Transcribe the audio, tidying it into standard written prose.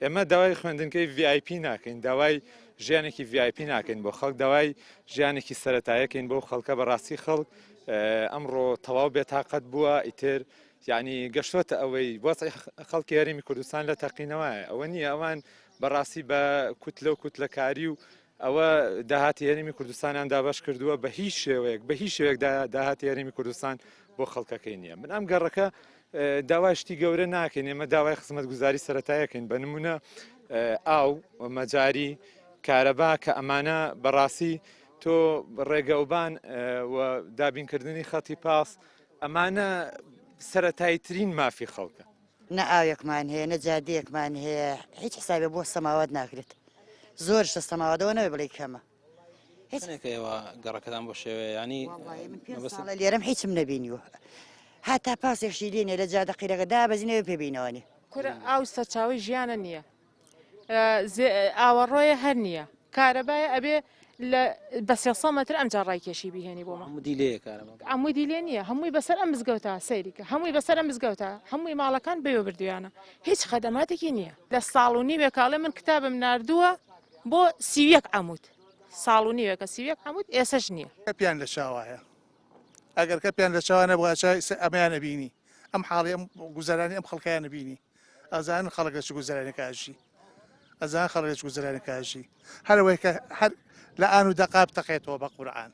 ئێمە داوای خوێندنگەی VIP ناکەین، داوای ژیانێکی VIP ناکەین بۆ خەڵک، داوای ژیانێکی سەرەتایەکەین بۆ خەڵکە. بەڕاستی خەڵک ئەمڕۆ تەواو بێتاقەت بووە، ئیتر یعنی گەشتۆتە ئەوەی وەزعی خەڵکی هەرێمی کوردستان لە تەقینەوەیە. ئەوە نییە ئەوان بەڕاستی بە کوتلە و کوتلەکاری و ئەوە داهاتی هەرێمی کوردستانیان دابەش کردووە، بە هیچ شێوەیەک بە هیچ شێوەیەک داهاتی هەرێمی کوردستان بۆ خەڵکەکەی نییە. من ئەم گەڕەکە داوای شتی گەورە ناکەین، ئێمە داوای خزمەتگوزاری سەتایەکەین، بە نمونە ئاو، مەجاری، کارەبا، کە ئەمانە بەڕاستی تۆ ڕێگەوبان و دابینکردنی خەتی پاس، ئەمانە سەتاییترین مافی خەڵکە. نە ئاوێکمان هەیە نە جادەیەکمان هەیە، هیچ حسابێ بۆ سەماوات ناکرێت. زۆر شتە سەماواتەوە نەبێ بڵێ کەمە. هیچ ئێوە گەڕەکەتان بۆ شێوەیە ینی ساڵە لێرەم هیچم نەبینیوە، هەتا پاسێکشی لێنێ لە جادە قیرەکە دابەزینەوە پێبینەوەنی. کورە ئاو سەرچاوەی ژیانە نییە، ئاوەڕۆیە هەر نییە، کارەبایە ئەبێ لە بە 300 مەتر ئەمجا ڕایکێشی بهێنی بۆ عمودی لێ کارەبا. عمودی لێ نییە، هەمووی بەسەر ئەم مزگەوتە سەیریکە، هەمووی بەسەر ئەم مزگەوتە، هەمووی ماڵەکان بەوێ بردویانە، هیچ خەدەماتێکی نییە. لە ساڵ و نیوێکاڵێ من کتابم ناردووە بۆ 31 عمود، ساڵ و نیوێکە 31 عمود ئێسەش نییە. کەپیان لە چاوایە، ئەگەر کەپیان لە چاوە نەبوو ئەمەیان نەبینی، ئەم حاڵی ئەم گوزەرانی ئەم خەڵکیان نەبینی. ئەزانن خەڵک لە چ گوزەرانێکا ئەژی، ئەزان خەڵک لە چ گوزەرانێکا ئەژی، هەر ئەوەی کە هەر لە ئان و دەقا بتەقێتەوە بە قورعان.